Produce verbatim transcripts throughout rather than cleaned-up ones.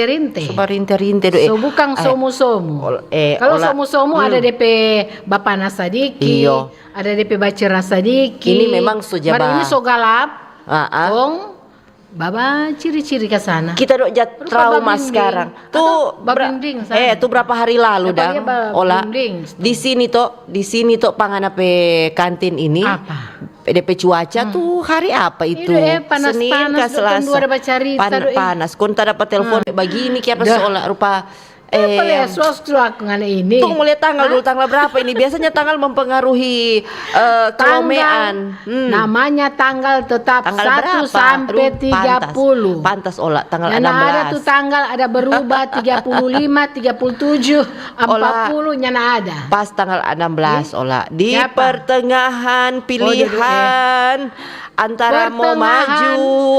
Rinte. So barinte-rinte do, eh. So bukang somu-somu. Kalau somu-somu ada depe bapana sadiki, ada depe bacera sadiki. Ini memang so ja ba. Ini so galap. Kong baba ciri-ciri ka sana. Kita do ja trauma skarang. Tu bra-, eh, tu brapa hari lalu dang, Ola. Di sini to, di sini to pa ngana pe kantin ini. Apa? Depe cuaca tu hari apa itu? Senin ka Selasa. Panas. Kon ta dapa telfon bagini, kiapa so Ola rupa. Eh, suak-suak ngana ini. Tong mo lia tanggal dulu, tanggal brapa ini? Biasanya tanggal mempengaruhi, eh, kelomean. Namanya tanggal tetap satu sampe tiga puluh. Pantas, Ola, tanggal enam belas. Nyana ada tu tanggal, ada berubah, tiga puluh lima, tiga puluh tujuh, empat puluh, nyana ada. Pas tanggal enam belas, Ola. Di pertengahan pilihan. Antara mo maju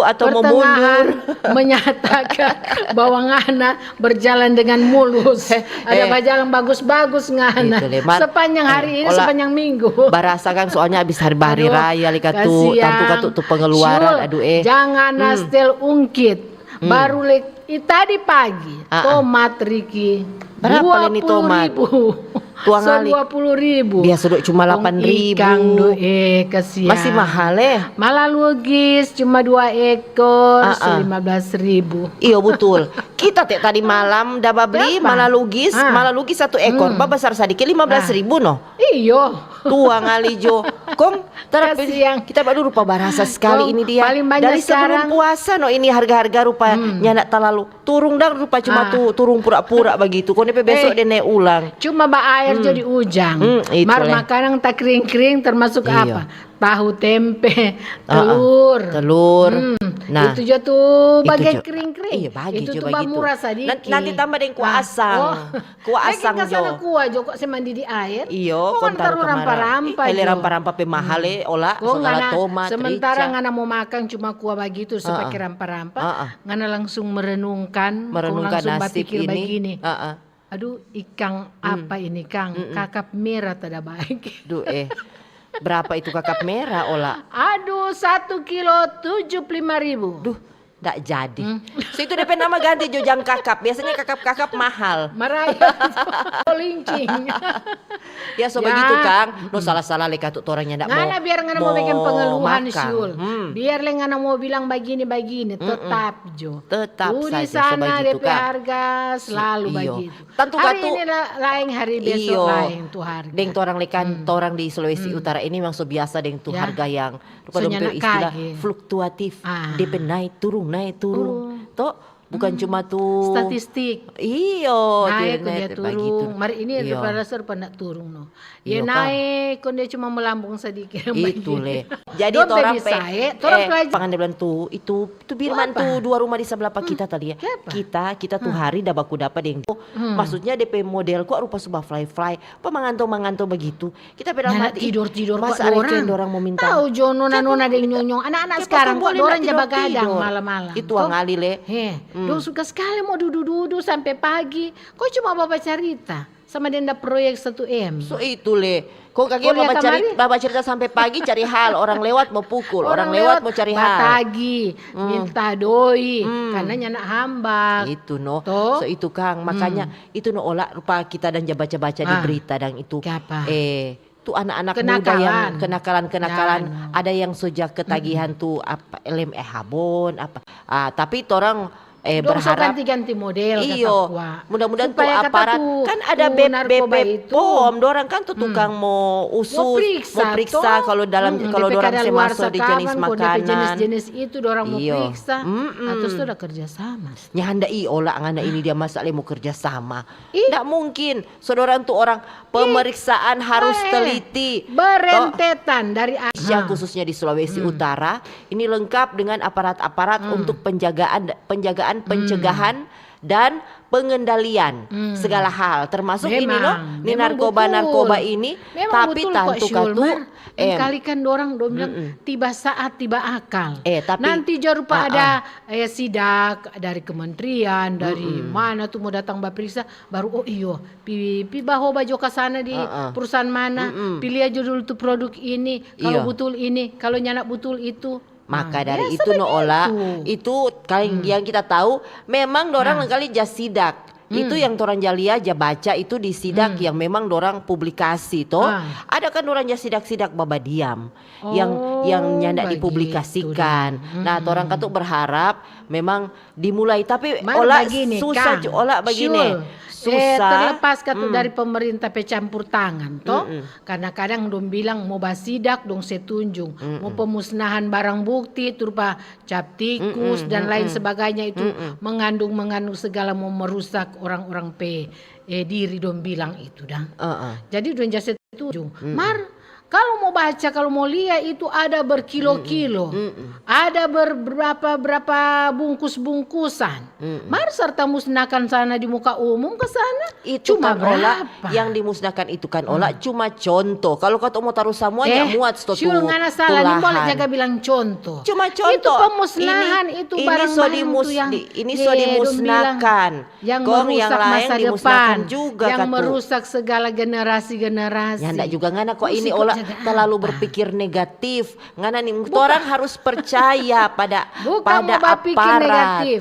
atau mo mundur. Pertengahan menyatakan bahwa ngana berjalan dengan mulus. Ada bajalan bagus-bagus ngana. Sepanjang hari ini, sepanjang minggu. Barasa kan soalnya abis hari, hari raya, lika tu, tantu katu tu pengeluaran, aduh, eh. Jangan nastel ungkit. Baru le, i, tadi pagi, tomat, Riki, berapa le ni tomat? Dua puluh ribu. Tuang ngali. So dua puluh ribu. Biasa do cuma delapan ribu. Ikang do, eh, kasiang. Masih mahal, eh. Malalugis cuma dua ekor, so lima belas ribu. Iyo, butul. Kita te tadi malam da babli malalugis, malalugis satu ekor, babasar sadiki, lima belas ribu, no. Iyo. Tuang ngali jo. Kong, kita badudu rupa barasa skali ini dia. Dari sebelum puasa, no, ini harga-harga rupa nyanda talalu turung dang, rupa cuma tu turung pura-pura bagitu. Kong depe besok de nae ulang. Cuma ba aer jo di ujang. Mar makanang ta kring-kring termasuk apa? Tahu, tempe, telur. Telur. Nah, itu jo tu bage kring-kring. Iya, bage jo bagitu. Itu tu ba murah sadiki. Nanti tambah deng kuah asang. Kuah asang jo. Biking ka sana kuah jo, kong se mandi di aer. Iyo, kong taru ka mara. Rampa-rampa jo. Rampa-rampa pe mahal, eh, Ola, segala tomat, rica. Sementara ngana mo makang cuma kuah bagitu, se pake rampa-rampa, ngana langsung merenungkan, kong langsung bapikir bagini. Aduh, ikang apa ini, kang? Kakap mera tada baik. Duh, eh. Berapa itu kakap mera, Ola? Aduh, satu kilo tujuh puluh lima ribu. Duh, ndak jadi. So, itu depe nama ganti jo jang kakap. Biasanya kakap-kakap mahal. Maraya. Kolincing. Ya, so bagitu, kang. No, salah-salah le katu torang nyanda mo. Ngana biar ngana mo bikin pengeluhan, Syul. Biar le ngana mo bilang bagini-bagini, tetap jo. Tetap saja so bagitu, kang. Tu di sana depe harga selalu bagitu. Tantu katu. Hari ini laeng, hari besok laeng tu harga. Deng torang le kan, torang di Sulawesi Utara ini memang so biasa deng tu harga yang Rupa dong pe istilah fluktuatif. Depe nae turung, nae turung. To, bukan cuma tu statistik. Iyo, nae kong dia turung. Mar ini ada pada ser pernah turung, no. Dia nae kong dia cuma melambung sadiki. Itu le. Jadi torang pe, eh, pangan dia bilang tu, itu, tu Birman tu, dua rumah di sebelah pa kita tadi ya. Kita, kita tu hari da baku dapa deng. Maksudnya depe model kok rupa suba fly-fly. Pa manganto-manganto bagitu. Kita pe dalam hati, tidor-tidor kwa masa ada dorang. Dorang mo minta. Tau jo nona-nona deng nyonyong. Anak-anak sekarang kwa dorang ja bagadang malam-malam. Itu angali le. He, dong suka skali mo dudu-dudu sampe pagi. Ko cuma babacarita sama denda proyek satu M. So itu le. Ko kage babacarita sampe pagi, cari hal. Orang lewat mo pukul, orang lewat mo cari hal. Batagi, minta doi, karena nyanda hambak. Itu no. So itu kang, makanya itu no ola rupa kita dang ja baca-baca di berita dang itu. Eh, tu anak-anak muda yang kenakalan-kenakalan, ada yang so ja ketagihan tu apa, lem eh habon apa. Ah, tapi torang eh berharap ganti-ganti model. Iyo, mudah-mudahan tu aparat kan ada B P P P O M, dorang kan tu tukang mo usus, mo periksa kalau dalam, kalau dorang se maso di jenis makanan. Jenis-jenis itu dorang mo periksa. Atau sudah kerja sama. Nyanda i ola ngana ini dia masa le mo kerja sama. Ndak mungkin. So dorang tu orang pemeriksaan harus teliti. Berentetan dari Indonesia, khususnya di Sulawesi Utara, ini lengkap dengan aparat-aparat untuk penjagaan, penjagaan, pencegahan dan pengendalian segala hal, termasuk ini no, ni narkoba-narkoba ini. Tapi tantu katu, kali kan dorang dong bilang tiba saat, tiba akal. Nanti jo rupa ada eh sidak dari kementerian, dari mana tu mo datang baperiksa. Baru, oh iyo, pi, pi bahoba jo ka sana di perusahaan mana, pi lia jo dulu tu produk ini, kalau butul ini, kalau nyanda butul itu. Maka dari itu, no, Ola, itu kan yang kita tahu, memang dorang lengkali ja sidak. Itu yang torang ja lia, ja baca itu di sidak yang memang dorang publikasi, to. Ada kan dorang ja sidak-sidak babadiam yang, yang nyanda dipublikasikan. Nah, torang katu berharap memang dimulai, tapi Ola susah, Ola bagini. Susah. Terlepas katu dari pemerintah pe campur tangan, to. Kadang-kadang dong bilang mo basidak, dong se tunjung, mo pemusnahan barang bukti, tu rupa cap tikus dan lain sebagainya itu mengandung-mengandung segala, mo merusak orang-orang pe, eh, diri, dong bilang itu dang. Jadi dong ja se tunjung. Mar, kalau mo baca, kalau mo lia itu ada berkilo-kilo, ada ber-, berapa-berapa bungkus-bungkusan. Mar serta musnahkan sana di muka umum ke sana. Itu cuma kan, Ola, berapa? Yang dimusnahkan itu kan, Ola, cuma contoh. Kalau katu mo taru samua, nya muat sto tu, ngana salah, nimbole jaga bilang contoh. Cuma contoh. Itu pemusnahan, itu barang-barang tu yang, ini so dimusnahkan. Yang merusak masa depan, yang merusak segala generasi-generasi. Nyanda juga ngana kok ini, Ola, terlalu berpikir negatif. Ngana ni, torang harus percaya pada, pada aparat. Bukan mo bapikir negatif.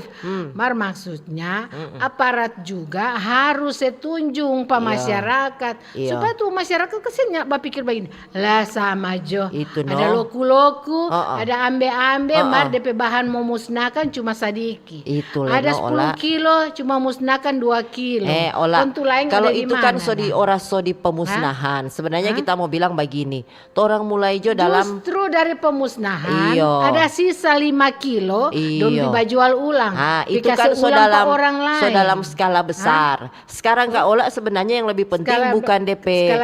Mar maksudnya, aparat juga harus se tunjung pa masyarakat. Supaya tu masyarakat kasian nya bapikir bagini, "Lah sama jo. Ada loku-loku, ada ambe-ambe, mar depe bahan mo musnahkan cuma sadiki. Ada sepuluh kilo, cuma musnahkan dua kilo." Eh, Ola, kalau itu kan so di ora so di pemusnahan. Sebenarnya kita mo bilang bagini, torang mulai jo dalam. Justru dari pemusnahan, ada sisa lima kilo, dong pi bajual ulang. Ah, itu kan so dalam, so dalam skala besar. Sekarang ka Ola, sebenarnya yang lebih penting bukan depe,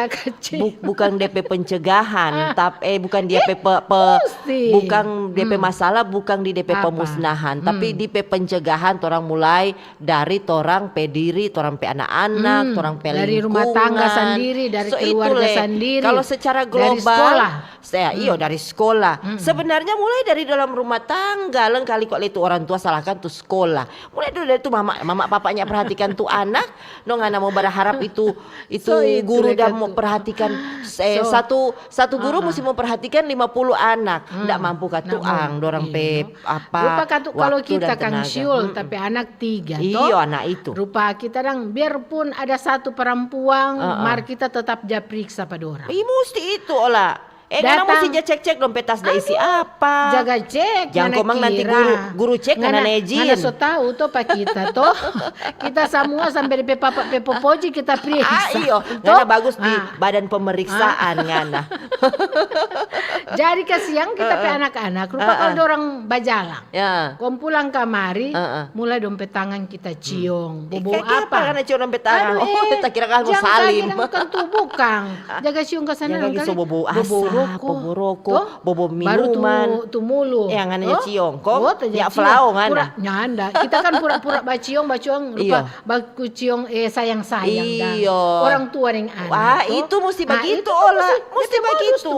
bukan depe pencegahan, tap-, eh, bukan dia pe, pe, bukan depe masalah, bukan di depe pemusnahan, tapi di pe pencegahan, torang mulai dari torang pe diri, torang pe anak-anak, torang pe lingkungan. Dari rumah tangga sandiri, dari keluarga sandiri, dari sekolah. Kalau secara global, iyo, dari sekolah. Sebenarnya mulai dari dalam rumah tangga, lengkali kok le tu orang tua salahkan tu sekolah. Mulai dulu dari tu mama, mama papanya perhatikan tu anak, no ngana mo berharap itu, itu guru dan mo perhatikan, eh, satu, satu guru musti mo perhatikan lima puluh anak. Ndak mampu ka tuang, dorang pe apa, rupa katu kalau kita kang Syul, tapi anak tiga, iyo, anak itu. Rupa kita dang, biarpun ada satu perempuan, mar kita tetap ja periksa pa dorang. Ih, musti itu, Ola. Eh, ngana musti ja cek-cek dong pe tas da isi apa. Jaga cek, jang komang nanti guru, guru cek ngana na ijin. Ngana so tau to pa kita to. Kita samua sampe depe papa pe popoji kita periksa. Ah, iyo, ngana bagus di badan pemeriksaan ngana. Jadi kasiang kita pe anak-anak, rupa kalo dorang bajalang. Kong pulang kamari, mulai dong pe tangan kita ciong. Bobo apa? Ngana ciong dong pe tangan? Oh, eh, ta kira kan mo salim. Bukan tu, bukang. Jaga ciong ka sana, jaga lagi so bobo asap, bobo roko, bobo minuman. Baru tu, tu mulu. Eh, ngana ciong, kong ya flao ngana. Nyanda. Kita kan pura-pura baciong, baciong, rupa baku ciong, eh, sayang-sayang dang. Iyo. Orang tua deng anak. Wah, itu musti bagitu, Ola. Musti bagitu.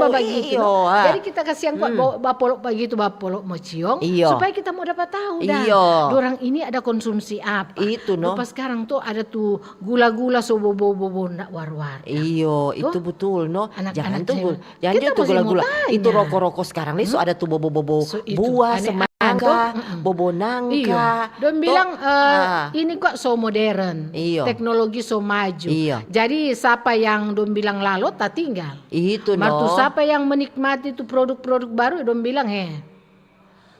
Iyo. Jadi kita kasiang kuat bapolok bagitu, bapolok mo ciong, supaya kita mo dapa tau dang. Iyo. Dorang ini ada konsumsi apa. Itu, no. Rupa skarang tu ada tu gula-gula so bobo-bobo nda war-war. Iyo, itu betul, no. Jangan tu gula-gula. Itu roko-roko skarang ni so ada tu bobo-bobo buah, semangka, bobo nangka. Dong bilang, eh, ini kok so modern, teknologi so maju. Iyo. Jadi sapa yang dong bilang lalo, tatinggal. Itu, no. Mar tu sapa yang menikmati tu produk-produk baru, dong bilang, he.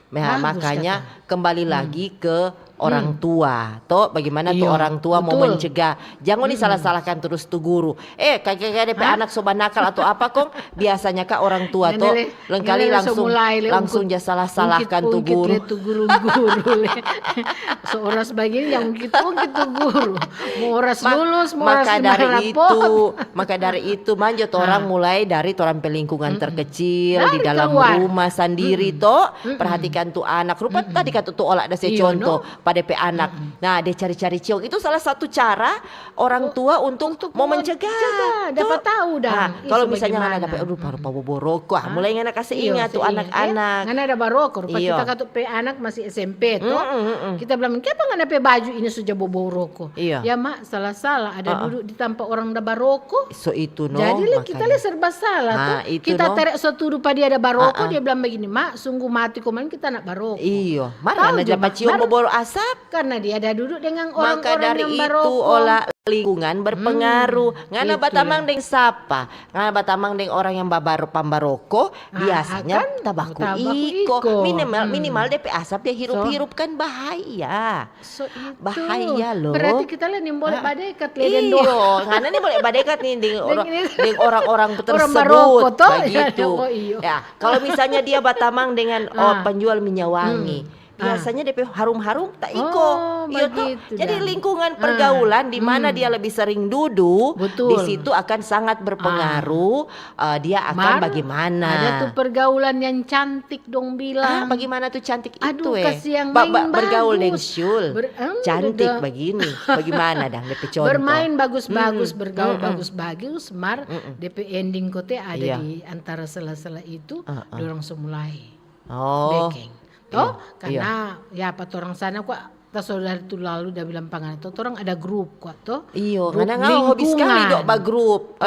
Makanya kembali lagi ke orang tua, to, bagaimana tu orang tua mo mencegah. Jangan disalah-salahkan terus tu guru. Eh, kaya, kaya depe anak so banakal atau apa kong, biasanya ka orang tua to, lengkali langsung, langsung ja salah-salahkan tu guru. Tu guru-guru le. So oras bagini yang ungkit-ungkit tu guru. Mo oras lulus, mo oras di mana rapot. Maka dari itu, maka dari itu, manjo torang mulai dari torang pe lingkungan terkecil, di dalam rumah sandiri to, perhatikan tu anak. Rupa tadi katu tu Ola da se contoh, pa de pe anak. Nah, dia cari-cari ciong. Itu salah satu cara orang tua untuk, untuk mau mencegah. Dapa tahu dang. Kalau misalnya ngana dapa, aduh, rupa-rupa bobo roko, ah, mulai ngana kasih ingat tu anak-anak. Ngana ada baroko, rupa kita katu pe anak masih S M P to. Kita bilang, "Kiapa ngana pe baju ini sudah bobo roko?" Ya, Mak, salah-salah ada duduk di tampa orang da baroko. So itu no. Jadi le kita le serba salah to. Kita tarik so tudu pa dia da baroko, dia bilang begini, "Mak, sungguh mati komang kita nak baroko." Iyo, mar ngana dapa ciong bobo asap. Karena dia ada duduk dengan orang-orang yang baroko. Maka dari itu, Ola, lingkungan berpengaruh. Ngana batamang deng sapa? Ngana batamang deng orang yang babar-, pambaroko, biasanya tabaku iko. Minimal, minimal de pe asap dia hirup-hirup kan bahaya. So itu. Bahaya loh. Berarti kita le nimbole badekat le deng dong. Iyo, ngana nimbole badekat nih deng orang-orang tersebut. Bagitu. Ya, kalau misalnya dia batamang dengan penjual minyak wangi. Biasanya de pe harum-harum ta iko. Iyo to. Jadi lingkungan pergaulan di mana dia lebih sering dudu, di situ akan sangat berpengaruh, eh, dia akan bagaimana. Ada tu pergaulan yang cantik dong bilang. Ah, bagaimana tu cantik itu, eh? Aduh, kasi yang main bagus. Bergaul deng Syul. Cantik begini. Bagaimana dang de pe contoh? Bermain bagus-bagus, bergaul bagus-bagus, mar de pe ending kote ada di antara sela-sela itu, dorang so mulai bekeng. To, karena ya pa torang sana kwa, ta so dari tu lalu da bilang pa ngana to, torang ada grup kwa to. Iyo, ngana ngau hobi skali do ba grup.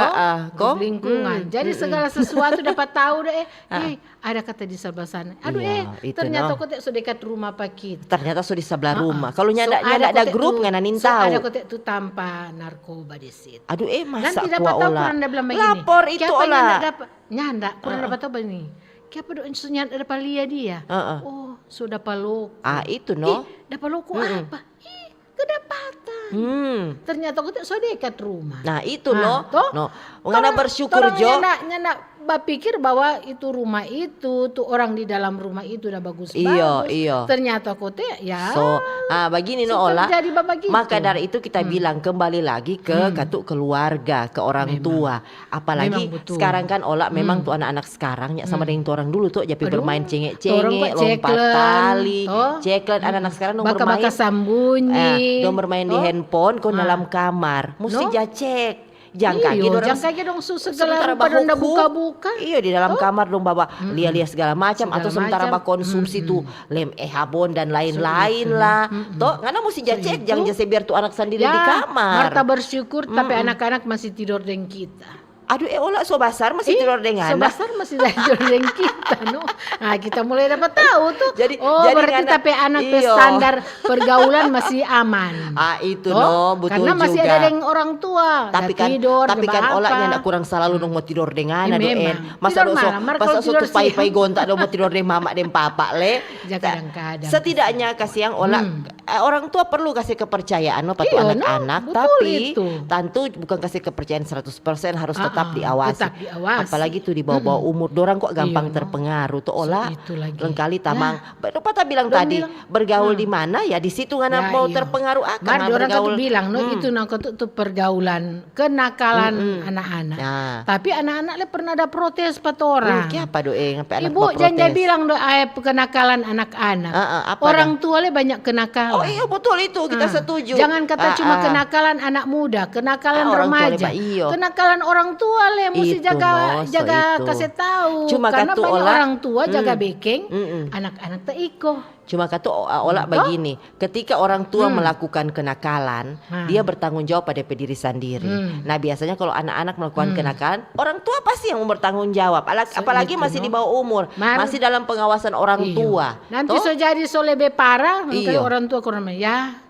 Grup lingkungan. Jadi segala sesuatu dapa tau da, eh, eh, ada kata di sabla sana. Aduh, eh, ternyata kote so dekat rumah pa kita. Ternyata so di sabla rumah. Kalu nyanda ada grup, ngana nintau. So ada kote tu tampa narkoba di situ. Aduh, eh, masa kwa Ola? Lapor itu Ola. Nyanda, kurang dapa tau bagini. Kiapa do so nyanda dapa lia dia? Oh, so dapa loko. Ah, itu no. Ih, dapa loko apa? Ih, kedapatan. Ternyata kote so dekat rumah. Nah, itu no. Ngana bersyukur jo. Nyanda, nyanda bapikir bahwa itu rumah itu, tu orang di dalam rumah itu da bagus-bagus. Iyo, iyo. Ternyata kote ya. So, ah, bagini no Ola. Maka dari itu kita bilang kembali lagi ke katu keluarga, ke orang tua. Apalagi sekarang kan Ola memang tu anak-anak sekarang ya sama deng torang dulu tu ja pi bermain cenge-cenge, lompat tali, ceklen. Anak-anak sekarang dong bermain, baka-baka sambunyi, dong bermain di handphone kong dalam kamar. Musti ja cek. Jang kage dorang, jang kage dong su segala rupa dong da buka-buka. Iyo, di dalam kamar dong bawa lia-lia segala macam atau sementara bakonsumsi tu lem eh habon dan lain-lain lah. To, ngana musti ja cek, jang ja se biar tu anak sandiri di kamar. Marta bersyukur, tapi anak-anak masih tidor deng kita. Aduh, eh, Ola so basar masih tidor deng ngana. So basar masih tidor deng kita, no. Nah, kita mulai dapa tau tu. Jadi, oh, jadi berarti ngana, ta pe anak pe standar pergaulan masih aman. Ah, itu no, betul juga. Karena masih ada deng orang tua. Tapi kan, tapi kan Ola nyanda kurang salalu dong mo tidor deng ngana do, eh. Masa do so, masa so tu pai-pai gonta dong mo tidor deng mama deng papa le. Setidaknya kasiang Ola, eh, orang tua perlu kase kepercayaan no pa tu anak-anak, tapi tantu bukan kase kepercayaan seratus persen, harus tetap diawasi. Apalagi tu di bawa-bawa umur, dorang kwa gampang terpengaruh tu Ola. Lengkali tamang, rupa ta bilang tadi, bergaul di mana ya di situ ngana mau terpengaruh akang. Mar dorang katu bilang no, itu nang katu tu pergaulan kenakalan anak-anak. Tapi anak-anak le pernah ada protes pa torang. Kiapa do, eh, ngape anak baprotes? Ibu jang ja bilang do ae kenakalan anak-anak. Orang tua le banyak kenakalan. Oh iyo, betul itu, kita setuju. Jangan kata cuma kenakalan anak muda, kenakalan remaja. Kenakalan orang tua le musti jaga, jaga kase tau. Karena banyak orang tua jaga bekeng, anak-anak ta iko. Cuma katu Ola bagini, ketika orang tua melakukan kenakalan, dia bertanggung jawab pa de pe diri sandiri. Nah, biasanya kalau anak-anak melakukan kenakalan, orang tua pasti yang mau bertanggung jawab. Apalagi masih di bawah umur, masih dalam pengawasan orang tua. Nanti so jadi so lebe parah, mangkali orang tua kurang ya.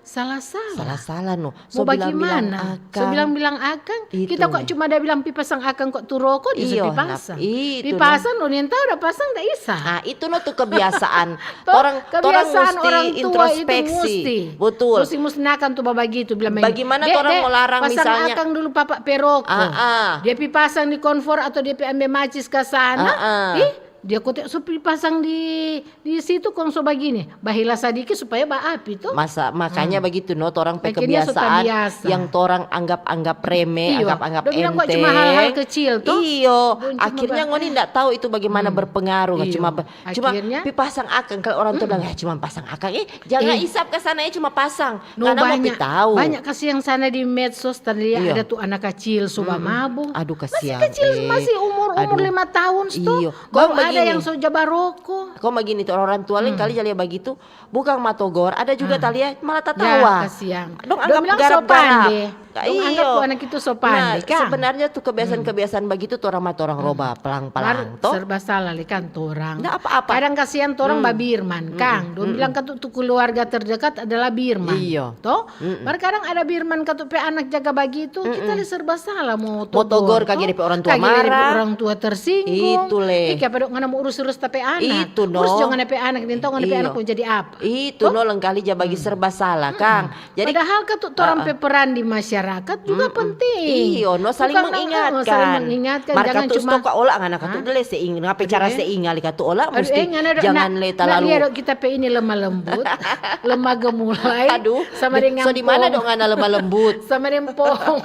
Salah-salah. Salah-salah no. So bilang-bilang akang. So bilang-bilang akang. Kita kwa cuma ada bilang pi pasang akang kwa tu roko, dia so pi pasang. Pi pasang no, nintau da pasang da isa. Ah, itu no tu kebiasaan. Torang, torang musti introspeksi. Betul. Musti, musti nakang tu babagitu bilang, bagaimana torang mo larang misalnya pasang akang dulu papa pe roko. Dia pi pasang di konfor atau dia pi ambe macis ka sana. Ih, Dia kote so pi pasang di, di situ kong so bagini. Bahela sadiki supaya baapi to. Masa, makanya begitu no, torang pe kebiasaan yang torang anggap-anggap remeh, anggap-anggap enteng. Dong bilang kok cuma hal-hal kecil to. Iyo, akhirnya ngoni ndak tahu itu bagaimana berpengaruh. Cuma, cuma pi pasang akang, kalau orang tua bilang, eh cuma pasang akang, eh jangan isap ke sana, eh cuma pasang. No, ngana mo pi tahu. Banyak kasi yang sana di medsos, tadi ada tu anak kacil so bamabo. Aduh kasiang. Masih kacil, masih umur-umur lima tahun sto. Iyo. Baru ada yang so ja baroko. Kong bagini tu orang tua lain kali ja lia bagitu, bukang matogor, ada juga talia malah tatawa. Kasiang. Dong anggap garap-garap. Dong anggap tu anak itu so pande kang. Sebenarnya tu kebiasaan-kebiasaan bagitu tu orang mah torang roba pelang-pelang to. Serba salah le kan torang. Nda apa-apa. Kadang kasiang torang babirman kang. Dong bilang katu tu keluarga terdekat adalah birman. Iyo. To? Mar kadang ada birman katu pe anak jaga bagitu, kita le serba salah mo togor. Mo togor kage depe orang tua marah. Orang tua tersinggung. Itu le. Eh, kiapa dong ngana mo urus-urus ta pe anak? Itu no. Urus jo ngana pe anak, deng tau ngana pe anak mo jadi apa. Itu no, lengkali ja bagi serba salah kang. Jadi padahal katu torang pe peran di masyarakat juga penting. Iyo no, saling mengingatkan. Mar katu sto ka ola ngana katu dele se inga, pe cara se inga li katu ola musti jangan le talalu. Lia do kita pe ini lemah lembut, lemah gemulai. Aduh, sama deng so di mana dong ngana lemah lembut? Sama deng pohong,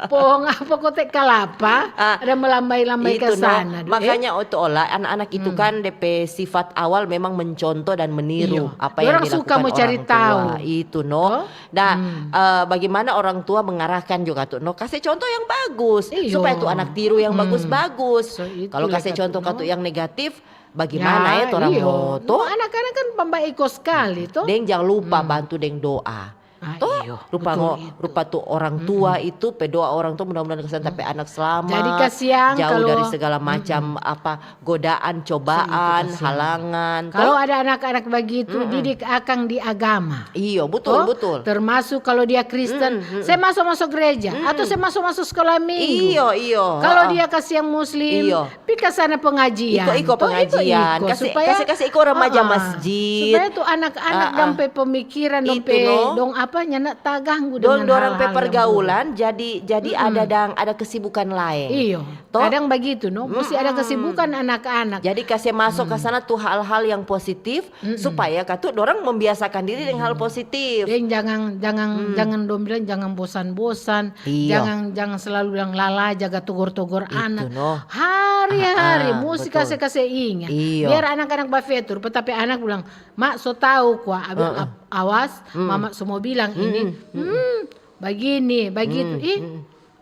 pohong apa kote kalapa, ada melambai-lambai ke sana. Makanya oto ola anak-anak itu kan depe sifat awal memang mencontoh dan meniru apa yang dilakukan orang tua. Itu no. Nah, eh, bagaimana orang tua mengarahkan juga tu no, kase contoh yang bagus supaya tu anak tiru yang bagus-bagus. Kalau kase contoh katu yang negatif, bagaimana ya torang mo to? Anak-anak kan pamba iko skali to. Deng jang lupa bantu deng doa. To, rupa tu orang tua itu pe doa orang tua, mudah-mudahan kasiang ta pe anak slamat, jauh dari segala macam apa godaan, cobaan, halangan. Kalau ada anak-anak bagitu, didik akang di agama. Iyo, betul, betul. Termasuk kalau dia Kristen, se maso-maso gereja atau se maso-maso sekolah minggu. Iyo, iyo. Kalau dia kasiang Muslim, pi ka sana pengajian. Iko-iko pengajian. Kase, kase iko remaja masjid. Supaya tu anak-anak dong pe pemikiran, dong pe, dong apa, nyanda taganggu dengan hal-hal yang buruk. Dong, dorang pe pergaulan jadi, jadi ada dang, ada kesibukan laeng. Iyo. Kadang bagitu no, musti ada kesibukan anak-anak. Jadi kase maso ka sana tu hal-hal yang positif, supaya katu dorang membiasakan diri deng hal positif. Deng jangan, jangan, jangan dong bilang jangan bosan-bosan, jangan, jangan selalu bilang lala jaga togor-togor anak. Hari-hari musti kase, kase inga. Biar anak-anak bafetur, pe ta pe anak bilang, "Mak so tau kwa," awas, mama so mo bilang ini, hmm, bagini, bagitu. Ih,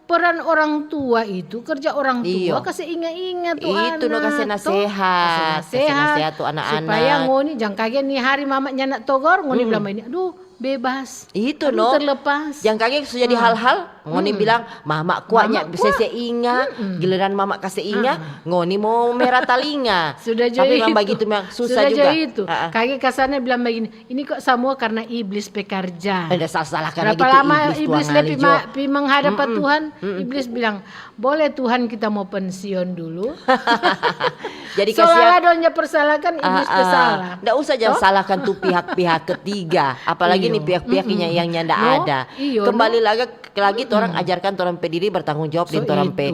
peran orang tua itu, kerja orang tua, kase inga-inga tu anak. Itu no, kase nasehat, kase nasehat tu anak-anak. Supaya ngoni jang kage ni hari mama nyanda togor, ngoni bilang bagini, "Aduh, bebas. Itu no, terlepas." Jang kage so jadi hal-hal, ngoni bilang, "Mama kwa nya se inga," giliran mama kase inga, ngoni mo mera talinga. Sudah jo itu. Tapi memang bagitu, memang susah juga. Sudah jo itu. Kage kasarnya bilang bagini, "Ini kok samua karna iblis pe karja." Ada salah-salahkan lagi tu iblis. Berapa lama iblis le pi menghadap pa Tuhan, iblis bilang, "Boleh Tuhan, kita mau pensiun dulu." Jadi so lala dong ja persalahkan, iblis pe salah. Ndak usah ja salahkan tu pihak-pihak ketiga, apalagi ni pihak-pihak yang nyanda ada. Kembali lagi, lagi torang ajarkan torang pe diri bertanggung jawab deng torang pe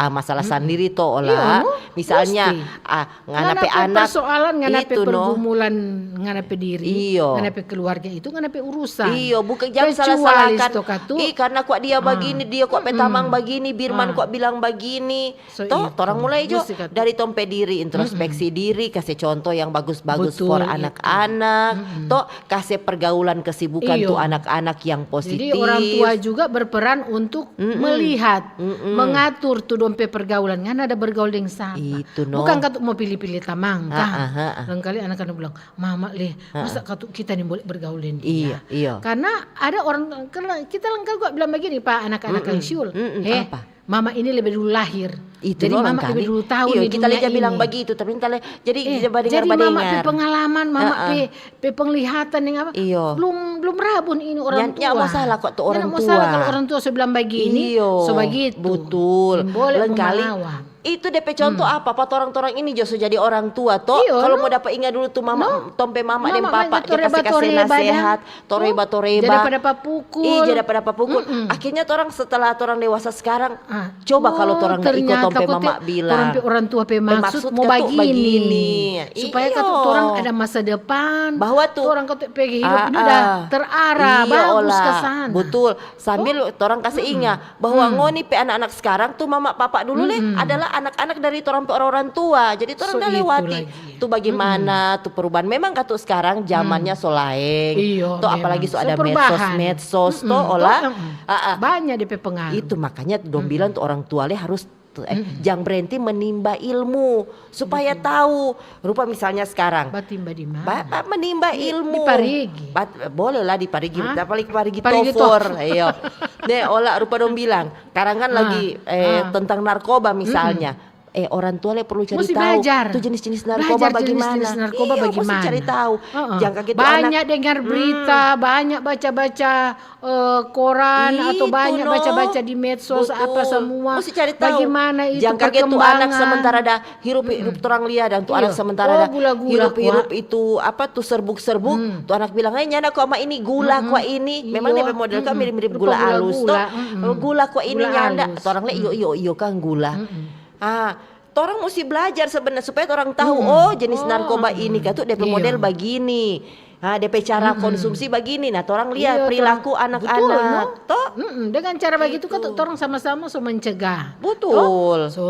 masalah sandiri to, ola. Misalnya, ah, ngana pe anak, persoalan ngana pe pergumulan, ngana pe diri, ngana pe keluarga itu ngana pe urusan. Iyo, bukan, jang salah-salahkan. Ih, karna kwa dia bagini, dia kwa pe tamang bagini, birman kwa bilang bagini. To, torang mulai jo dari tong pe diri, introspeksi diri, kase contoh yang bagus-bagus for anak-anak. To, kase pergaulan, kesibukan tu anak-anak yang positif. Jadi orang tua juga berperan untuk melihat, mengatur tu dong pe pergaulan. Ngana ada bergaul deng sapa? Itu no. Bukan katu mo pili-pili tamang kang. Lengkali anak-anak bilang, "Mama le, masa katu kita ni boleh bergaul deng dia?" Karena ada orang, karena kita lengkali kwa bilang bagini pa anak-anak yang siul. He, apa? Mama ini lebe dulu lahir. Jadi mama lebe dulu tahu ni dunia ini. Iyo, kita le ja bilang bagitu, tapi entah le, jadi kita badengar-badengar. Jadi mama pe pengalaman, mama pe, pe penglihatan deng apa, belum, belum rabun ini orang tua. Nya mo salah kwa tu orang tua. Nya mo salah kalau orang tua so bilang bagini, so bagitu. Iyo, betul. Boleh mo malawan. Itu depe contoh apa? Pa torang-torang ini jo so jadi orang tua to. Iyo, kalau no. Mo dapa inga dulu tu mama, no. Tong pe mama deng papa ja kase-kase nasehat, toreba-toreba. Jadi pada papukul. Ih, jadi pada papukul. Akhirnya torang setelah torang dewasa sekarang, coba kalau torang nda iko tong pe mama bilang. Torang pe orang tua pe maksud mo bagini. Supaya katu torang ada masa depan. Bahwa tu torang katu pe hidup ini udah terarah, bagus ke sana. Betul. Sambil torang kase inga bahwa ngoni pe anak-anak sekarang tu mama papa dulu le adalah anak-anak dari torang pe orang-orang tua. Jadi torang da lewati tu bagimana tu perubahan. Memang katu sekarang zamannya so laeng. Iyo, to, apalagi so ada medsos-medsos to, ola. Banyak depe pengaruh. Itu makanya dong bilang tu orang tua le harus tu, eh, jang berhenti menimba ilmu supaya tahu. Rupa misalnya sekarang. Batimba di mana? Ba-, ba-, menimba ilmu. Di Parigi. Bat-, boleh lah di Parigi. Hah? Apalagi Parigi Tofor. Iyo. Ne, ola rupa dong bilang. Sekarang kan lagi, eh, tentang narkoba misalnya. Eh, orang tua le perlu cari tahu tu jenis-jenis narkoba bagimana. Musti belajar. Belajar jenis-jenis narkoba bagimana. Iyo, musti cari tahu. Jang kaget tu anak. Banyak dengar berita, banyak baca-baca eh, koran atau banyak baca-baca di medsos apa semua. Musti cari tahu. Bagimana itu perkembangan. Jang kaget tu anak sementara da hirup, hirup torang lia dang tu anak sementara da hirup-hirup itu apa tu serbuk-serbuk. Tu anak bilang, "Eh, nyanda kwa ma ini gula kwa ini." Memang dia model kan mirip-mirip gula alus to. Gula kwa ini nyanda. Torang le iyo iyo iyo kan gula. Ah, torang musti belajar sebenarnya supaya torang tahu, oh, jenis narkoba ini katu depe model bagini. Ah, depe cara konsumsi bagini. Nah, torang lia perilaku anak-anak, to? Dengan cara bagitu katu torang sama-sama so mencegah. Betul. So,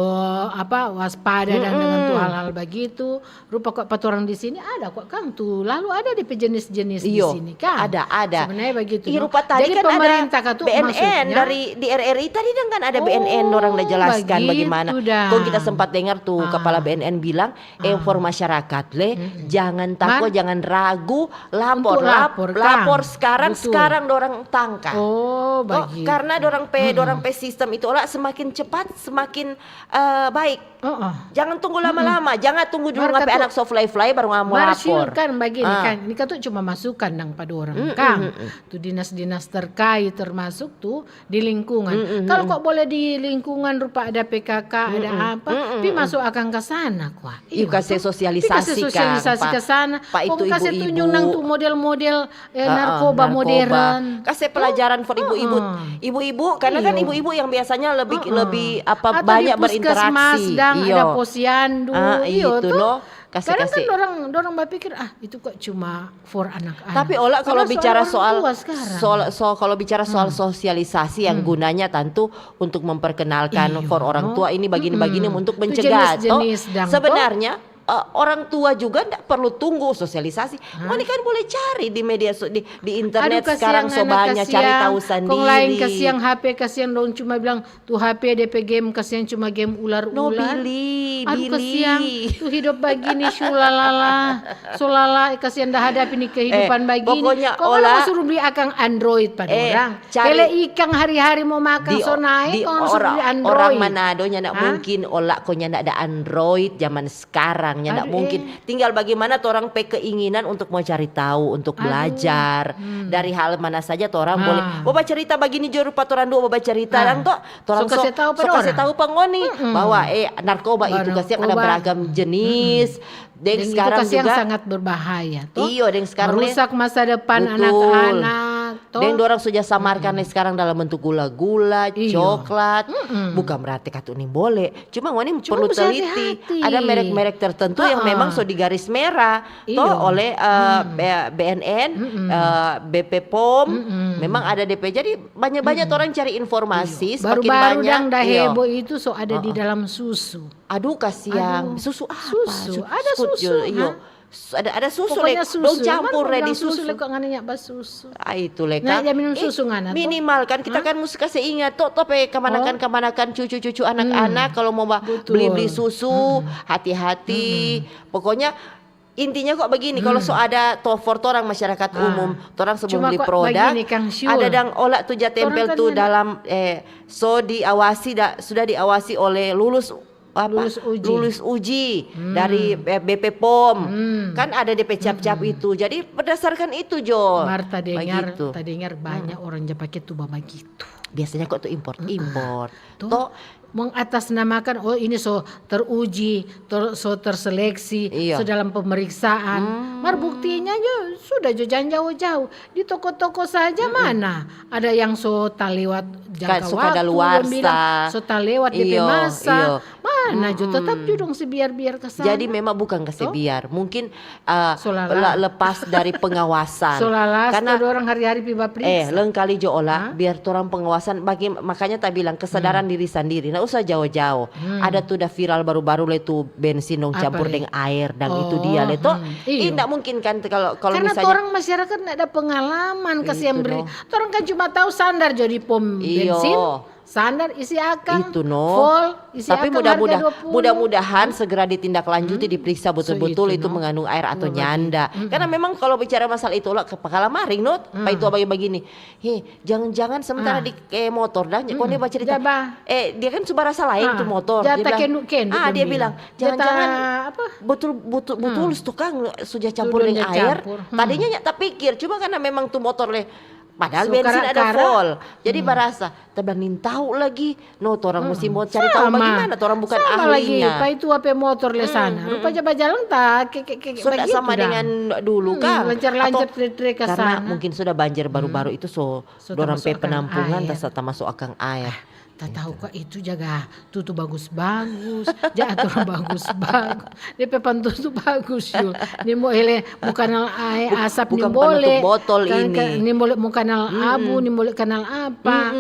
apa, waspada dan dengan tu hal-hal bagitu. Rupa kwa pa torang di sini ada kwa kang tu. Lalu ada depe jenis-jenis di sini kang. Ada, ada. Sebenarnya bagitu. Ih, no? Rupa tadi kan ada B N N dari di R R I tadi dang kan ada B N N orang da jelaskan bagimana. Kong kita sempat dengar tu kepala B N N bilang, eh, for masyarakat le, jangan tako, jangan ragu, lapor, lapor sekarang, sekarang dorang tangka. Oh, karena dorang pe, dorang pe sistem itu ola semakin cepat, semakin, eh, baik. Jangan tunggu lama-lama, jangan tunggu dulu ngape anak so fly-fly baru ngana mo lapor. Mar siul kan bagini kan, ini kan tu cuma masukan dang pa dorang kang. Tu dinas-dinas terkait termasuk tu di lingkungan. Kalau kwa boleh di lingkungan rupa ada P K K, ada apa, pi maso akang ka sana kwa. Iyo, kase sosialisasi ka sana. Kong kase tunjung nang tu model-model, eh, narkoba modern. Kase pelajaran for ibu-ibu. Ibu-ibu, karena kan ibu-ibu yang biasanya lebih, lebih apa, banyak berinteraksi. Atau di puskesmas dang ada posyandu. Iyo, itu no. Kadang kan dorang, dorang bapikir, ah, itu kwa cuma for anak-anak. Tapi ola kalau bicara soal, soal, soal, kalau bicara soal sosialisasi yang gunanya tentu untuk memperkenalkan for orang tua ini bagini-bagini untuk mencegah to. Sebenarnya, eh, orang tua juga ndak perlu tunggu sosialisasi. Ngoni kan boleh cari di media so-, di, di internet sekarang so banyak, cari tahu sendiri. Kong lain kasiang H P, kasiang dong cuma bilang, tu H P depe game kasiang cuma game ular-ular. No, Bili, Bili. Aduh, kasiang, tu hidup bagini, shulalala, solala, kasiang da hadapi ni kehidupan bagini. Kong ngana mo suruh bli akang Android pa dorang. Hele ikang hari-hari mo makang so nae, kong suruh bli Android. Orang Manado nyanda mungkin ola ko nyanda ada Android zaman sekarang, nyanda mungkin. Tinggal bagaimana torang pe keinginan untuk mau cari tahu, untuk belajar dari hal mana saja torang boleh. Mo bacarita bagini jo rupa torang dua mo bacarita dang to. Torang so kase tahu pa ngoni bahwa, eh, narkoba itu kasiang ada beragam jenis. Deng sekarang juga sangat berbahaya to. Iyo, deng sekarang merusak masa depan anak-anak to. Deng dorang sudah samarkan sekarang dalam bentuk gula-gula, coklat. Bukan berarti katu ni bole. Cuma ngoni perlu teliti. Ada merek-merek tertentu yang memang so digaris merah to oleh, eh, B-, B N N, eh, B P pom. Memang ada depe. Jadi banyak-banyak orang cari informasi, semakin banyak. Baru-baru dang da heboh itu so ada di dalam susu. Aduh, kasiang. Susu apa? Susu. Ada susu, iyo. Ada, ada susu le. Pokoknya susu. Dong campur le di susu. Susu le kok ngana nya basusu. Ah, itu le kan. Nah, ya minum susu ngana to. Minimal kan kita kan musti kase ingat to, to pe kamanakan-kamanakan, cucu-cucu, anak-anak kalau mo ba-, beli-beli susu, hati-hati. Pokoknya intinya kok bagini, kalau so ada to for torang masyarakat umum, torang sebelum beli produk, ada dang ola tu ja tempel tu dalam, eh, so diawasi da-, sudah diawasi oleh lulus apa? Lulus uji. Lulus uji dari, eh, B P pom. Kan ada depe cap-cap itu. Jadi berdasarkan itu jo. Mar tadengar, tadengar banyak orang ja pake tu bagitu. Biasanya kok tu import-import. Tuh, To, mengatasnamakan, oh, ini so teruji, ter- so terseleksi, Iya. So dalam pemeriksaan. Mar buktinya jo sudah jo, jang jauh-jauh di toko-toko saja, mana ada yang so talewat jangka So waktu, kadaluarsa. Dong bilang, so talewat depe Iyo, masa. Iyo. Mana jo, tetap jo dong se biar-biar ke sana. Jadi memang bukan kase biar, mungkin uh, So lalas. La- lepas dari pengawasan. So lalas Karena tu orang hari-hari pi bapriksa. Eh, lengkali jo Ola, biar torang pengawasan bagi, makanya ta bilang kesadaran diri sandiri, nda usah jao-jao. Ada tu da viral baru-baru le tu bensin dong campur deng air, dang itu dia le to. Hmm. Iyo. Ih, nda mungkin kan kalau kalau Karena misalnya torang masyarakat nda ada pengalaman, kasihan beri. Torang kan cuma tahu sandar jadi pom Iyo. Bensin, sandar isi akang, Itu no. Full, isi Tapi akang mudah-mudah, harga dua puluh. Mudah-mudahan segera ditindaklanjuti, diperiksa betul-betul So, itu itu, no. Mengandung air atau Betul, nyanda. Karena memang kalau bicara masalah itu, Ola, kepala maring no, pa itu abang begini. Hei, jangan-jangan sementara di eh, motor dah, kone bacerita. Jaba. Eh, dia kan suba rasa lain tu motor. Jata Dia bilang, kendu-kendu ah, dong dia bilang. Bilang, jangan-jangan betul betul betul tu kang sudah campur Sudah dengan dia air. Campur. Tadinya nya tak pikir, cuma karena memang tu motor le, padahal So, bensin ada kara-kara. Full. Jadi barasa, tapi ning tahu lagi. No, torang mesti mau cari tahu Sama. Bagaimana, torang bukan Sama lagi, ahlinya. Pa itu apa motor le sana. Rupa ja bajalang ta ke ke ke Sudah begitu sama dang. Dengan dulu kang. Lancar-lancar Atau tere-tere ke karena sana. Mungkin sudah banjir baru-baru itu so Sudah dorang pe masuk akang penampungan air. Tasa tamasuk akang air. Ta tahu kok itu jaga tutu bagus-bagus, ja ator bagus-bagus. Dia pe pantun tu bagus, Yul. Ni mo hele mo kanal ae asap ni Bukan bole. Penutup botol Kan ini. Ka- ni bole mo kanal abu, ni bole kanal apa.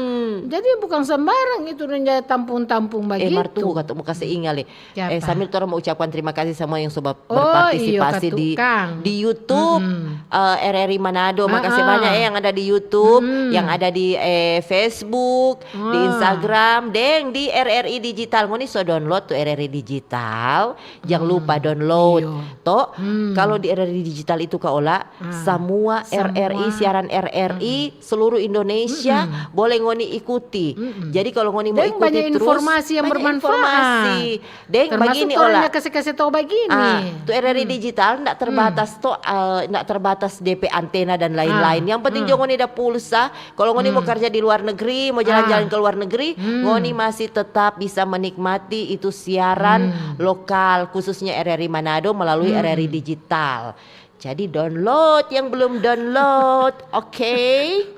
Jadi bukan sembarang itu dong ja tampung-tampung Eh, mar bagitu. Tunggu katu, mo kase inga le. Siapa? Eh, sambil torang mau ucapkan terima kasih sama yang sudah Oh, berpartisipasi iyo, katu di kang. di YouTube eh, R R I Manado. Makasih Ah, ah. Banyak eh, yang ada di YouTube, yang ada di eh, Facebook, di Instagram, deng di R R I Digital. Ngoni so download tu R R I Digital, jangan lupa download. Iyo. To, kalau di R R I Digital itu Kak Ola, semua Semua. R R I, siaran R R I seluruh Indonesia boleh ngoni ikuti. Jadi kalau ngoni mau Deng ikuti banyak terus, informasi yang banyak bermanfaat. Informasi. Deng Termasuk bagini torang Ola. Ja kase-kase tau bagini. Ah, tu R R I Digital ndak terbatas to, eh, ndak terbatas D P antena dan lain-lain. Yang penting jo ngoni ada pulsa. Kalau ngoni mau kerja di luar negeri, mau jalan-jalan ke luar negeri, ngoni masih tetap bisa menikmati itu siaran lokal, khususnya R R I Manado melalui R R I Digital. Jadi download yang belum download, oke?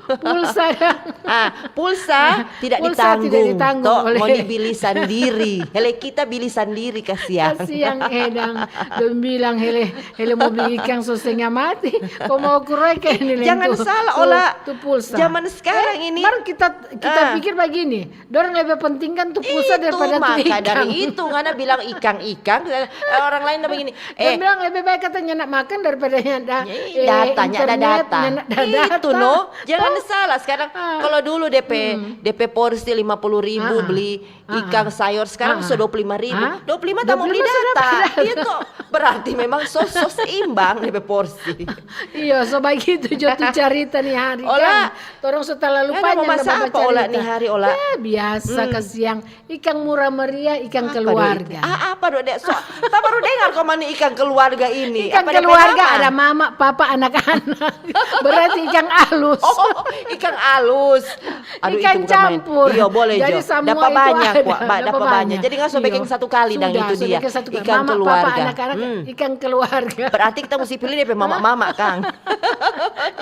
Pulsa dang. Ah, pulsa tidak Pulsa tidak ditanggung. Ditanggung Toh, oleh ngoni bili sandiri. Hele kita bili sandiri kasihan. Kasiang eh dang. Dong bilang hele hele mo bli ikang so stenga mati. Ko mau kuroe ke ini leng Jangan tu, salah, tu, Ola. Tu pulsa. Zaman sekarang Eh, ini. Mar kita kita Ah. Pikir bagini, dorang lebe penting kan tu pulsa Itu daripada tu maka ikang. Dari itu ngana bilang ikang-ikang, eh, orang lain udah begini. Dia Eh, bilang lebe baik katanya nak makan daripada nyanda. Ih, datanya ada Internet, data. nyanda ada Itu data. No, jangan Toh? Salah sekarang. Kalau dulu D P D P porsi lima puluh ribu Ah, ah. Beli Ah, ikang ah. sayur sekarang Ah, ah. So dua puluh lima ribu. Ah, Dua puluh lima tak mau beli dua puluh lima sudah data. dapat. Itu berarti memang so so seimbang D P porsi. Iya, so bagitu jo tu carita nih hari Ola. Kan. Torang so talalu Ada panjang mau masak dang apa Ola bacarita. Nih hari Ola? Ya, biasa kasiang. Ikang murah meriah, ikang Apa do keluarga. Itu? Ah, apa do dek? So, tak baru dengar kau mani ikang keluarga ini. Ikang Apa dia keluarga mama? Ada mama, papa, anak-anak. Berarti ikang alus. Oh, ikang alus. Aduh, Ikang itu bukan main. Campur. Iya, boleh Jadi jo. Semua Dapat itu banyak, ada, Wak. Ba- dapat Dapat banyak. Jadi nggak usah Iya. Bikin satu kali dang Sudah, itu sudah dia. Bikin satu kali. Ikang Mama, keluarga. Papa, anak-anak, Hmm. Ikang keluarga. Berarti kita mesti pilih dia mama-mama, Kang.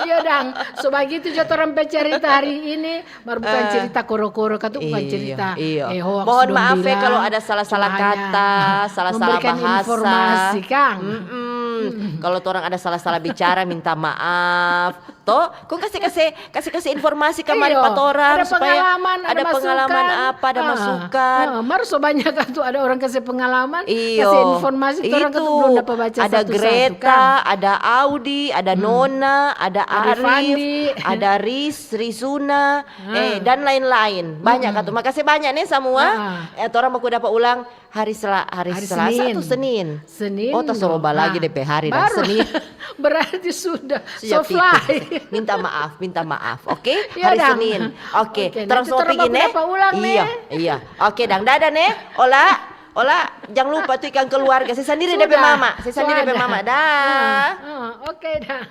Iya dang. So bagitu jo torang pe cerita hari ini. Mar bukan Eh. Cerita koro-koro katu bukan Iya, cerita. Iya. Eh, hoax Mohon dong maaf ya bilang. Kalau ada salah-salah Cuma hanya kata, salah-salah memberikan bahasa. Informasi, Kang. Mm-mm. Kalau torang ada salah-salah bicara, minta maaf. Toh, kong kasih kasih kasih kasih informasi kemarin Iyo, pa torang ada supaya pengalaman, ada pengalaman masukan. Apa, ada Ah, masukan. Ah, mar so banyak katu ada orang kasih pengalaman, Iyo. kasih informasi, orang katu Itu. Belum dapat baca Ada satu-satu, Greta, Kang. Ada Audi, ada Nona, ada Ada Arif, Fandi. Ada Ris, Rizuna, Ah. eh dan lain-lain. Banyak katu. Makasih banyak nih semua. Ah. Eh, torang baku dapat ulang hari Sela, hari, Hari Selasa Senin. Atau Senin. Senin. Oh, tak suruh Dong. bala lagi Ah, D P hari dah. Baru. Senin. Berarti sudah. Sudah So fly. Minta maaf, minta maaf. Oke, Iya, hari dang. Senin. Oke, Oke, terus nanti mau torang pergi baku nih. Dapat ulang Iya, nih. Iya. Oke, dang dadah nih. Ola, Ola, jangan lupa tuh ikang keluarga. Saya sendiri Sudah. D P mama. Saya sendiri Sudah. D P mama. Dah. Ah, ah, Oke, dang.